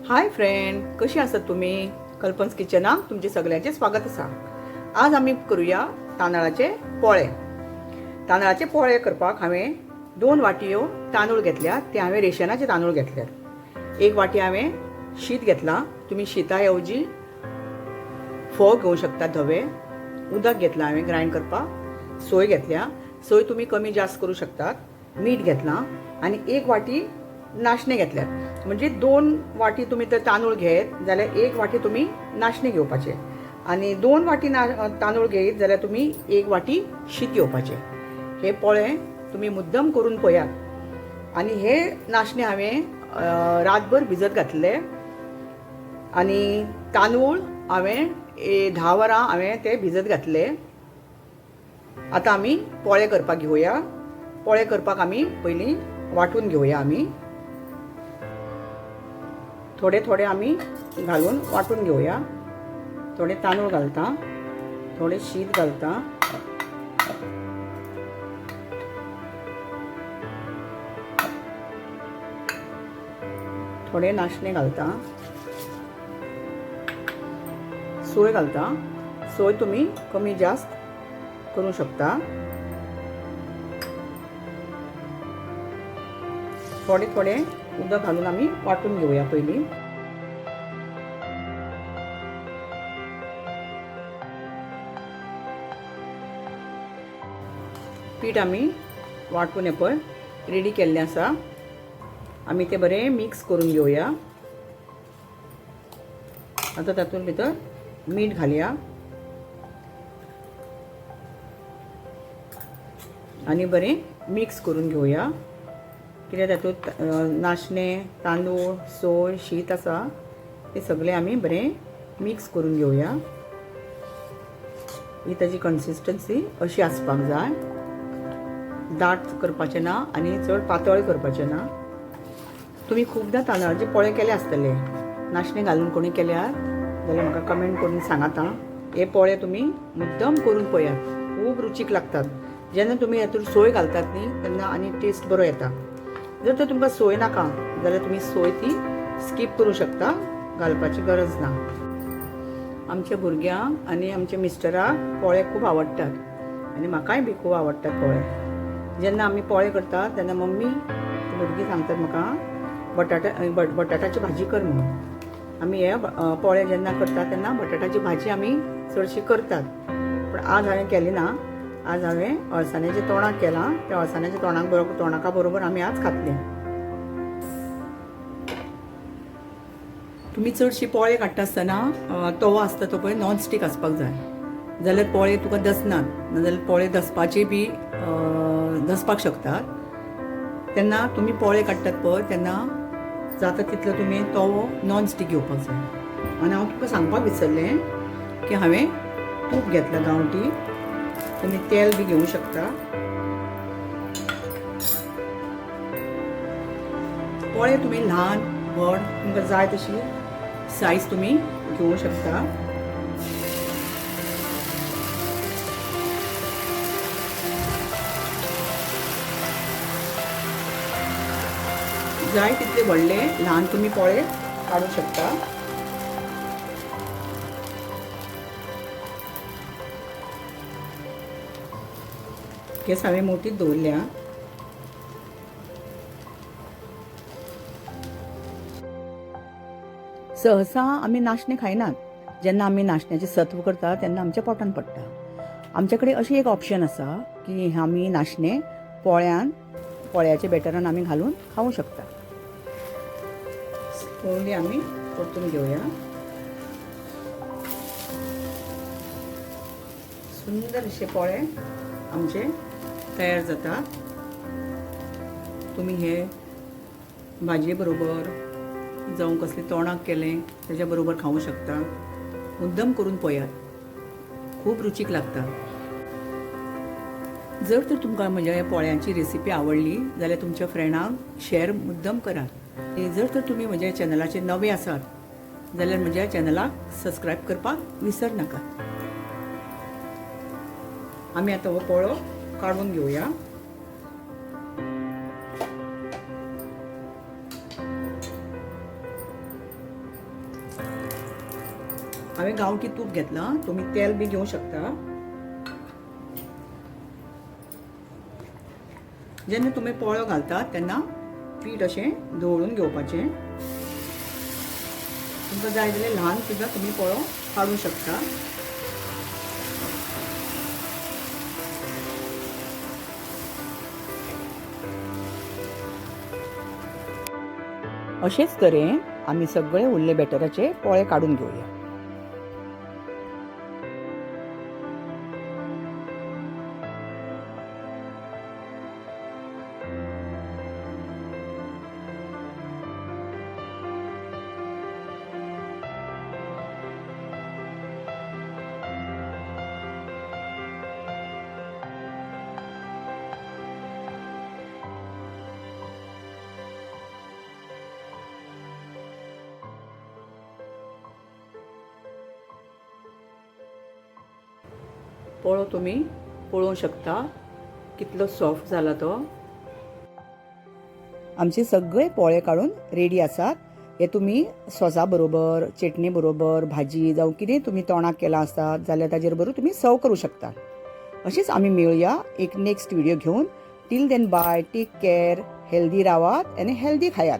Hi friend, कशी आसात तुमी? कल्पन्स किचनाक तुमचे सगळ्यांचे स्वागत आसा. आज आमी करूया तांदळाचे पोळे. तांदळाचे पोळे करपाक हांवें 2 वाटयो तांदूळ घेतल्यात. ते हांवें रेशनाचे तांदूळ घेतल्यात. 1 वाटी हांवें शीत घेतलां. तुमी शिता ऐवजी फोव घेवंक शकता धवे. उदक घेतलां हांवें ग्रायंड करपाक. सोय घेतल्या. सोय तुमी कमी जास्त करूं शकतात. मीठ घेतलां आनी 1 वाटी नाशणे घेतल्यात. म्हणजे 2 वाटी तुमी तर तांदूळ घेत जाल्यार 1 वाटी तुमी नाशणे घेवपाचे आनी 2 वाटी तांदूळ घेत जाल्यार तुमी 1 वाटी शीत घेवपाचे. हे पोळे तुमी मुद्दम करून पळयात. आनी हे नाशणे हांवें रातभर भिजत घातले आनी तांदूळ हांवें 10 वरां हांवें ते भिजत घातले. आतां आमी पोळे करपाक घेवया. पोळे करपाक आमी पयलीं वांटून घेवया. आमी थोडे थोडे आमी घालून वांटून घेवया. थोडे तांदूळ घालता, थोडे शीत घालता, थोडे नाशणे घालता, सोय घालता. सोय तुमी कमी जास्त करूं शकता. थोडे थोडे उदक घालून आमी वांटून घेवया पयलीं. पीठ आमी वांटून हे पळय रेडी केल्लें आसा. आमी तें बरें मिक्स करून घेवया. आतां तातूंत भितर मीठ घालया आनी बरें मिक्स करून घेवया. कित्याक तातूंत नाशणे, तांदूळ, सोय, शीत आसा ते सगळें आमी बरें मिक्स करून घेवया. ही ताजी कन्सिस्टन्सी अशी आसपाक जाय. दाट करपाचें ना आनी चड पातळ करपाचें ना. तुमी खुबदां तांदळाचे पोळे केले आसतले. नाशणे घालून कोणी केल्यार जाल्यार म्हाका कमेंट करून सांगात. हे पोळे तुमी मुद्दम करून पळयात, खूब रुचीक लागतात. जेन्ना तुमी हातूंत सोय घालतात न्ही तेन्ना आनी टेस्ट बरो येता. जर तर तुमकां सोय नाका जाल्यार तुमी सोय ती स्कीप करूं शकता, घालपाची गरज ना. आमच्या भुरग्यांक आनी आमच्या मिस्टराक पोळे खूब आवडटात आनी म्हाकाय बी खूब आवडटात पोळे. जेन्ना आमी पोळे करतात तेन्ना मम्मी भुरगीं सांगतात म्हाका बटाटाची भाजी कर म्हणून. आमी हे पोळे जेन्ना करतात तेन्ना बटाटाची भाजी आमी चडशी करतात, पूण आज हांवें केली ना. आज हांवें अळसाण्याचें तोणाक केलां. त्या अळसाण्याच्या तोणाक बरोबर तोणाका बरोबर आमी आज खातले. तुमी चडशी पोळे काडटा आसतना तवो आसता तो पळय नॉन स्टीक आसपाक जाय, जाल्यार पोळे तुका दसनात. नाजाल्यार पोळे दसपाचे बी दसपाक शकतात. तेन्ना तुमी पोळे काडटात पळय तेन्ना जाता तितलो तुमी तवो नॉन स्टीक घेवपाक जाय. आनी हांव तुका सांगपाक विसरलें की हांवें तूप घेतलां गांवठी. तुमी तेल बी घेवंक शकता. पोळे तुमी ल्हान व्हड तुमकां जाय तशी सायज तुमी घेवंक शकता. जाय तितले व्हडले ल्हान तुमी पोळे काडूंक शकता. गॅस हांवें मोटीच दवरल्या. सहसा आमी नाशणे खायनात. जेन्ना आमी नाशण्याचें सत्व करता तेन्ना आमच्या पोटान पडटा. आमच्या कडेन अशी एक ऑप्शन आसा की आमी नाशणे पोळ्याच्या बॅटरान आमी घालून खावूं शकता. पयलीं आमी परतून घेवया. सुंदर अशे पोळे आमचे तयार जातात. तुमी हे भाजये बरोबर जावं कसलें तोणाक केलें तेज्या बरोबर खावूं शकता. मुद्दम करून पळयात, खूब रुचीक लागता. जर तर तुमकां म्हज्या ह्या पोळ्यांची रेसिपी आवडली जाल्यार तुमच्या फ्रेंडांक शेअर मुद्दम करात. आनी जर तर तुमी म्हज्या चॅनलाचेर नवे आसात जाल्यार म्हज्या चॅनलाक सबस्क्रायब करपाक विसर नाकात. आमी आतां हो पोळो काडून घेवया. हांवें गांवठी तूप घेतलां, तुमी तेल बी घेवंक शकता. जेन्ना तुमी पोळो घालतात तेन्ना पीठ अशें धवळून घेवपाचें. तुमकां जाय जाल्यार ल्हान सुद्दां तुमी पोळो काडूंक शकता. अशेच तरेन आमी सगळे उरले बॅटराचे पोळे काडून घेवया. पोळो तुमी पळोवंक शकता कितलो सॉफ्ट जाला तो. आमचे सगळे पोळे काडून रेडी आसात. हे तुमी सॉसा बरोबर, चटणी बरोबर, भाजी जावं कितें तुमी तोणाक केलां आसता जाल्यार ताजेर बरोबर तुमी सर्व करूं शकता. अशीच आमी मेळया एक नेक्स्ट व्हिडिओ घेवन. Till then bye, take care, healthy रावात आनी हेल्दी खायात.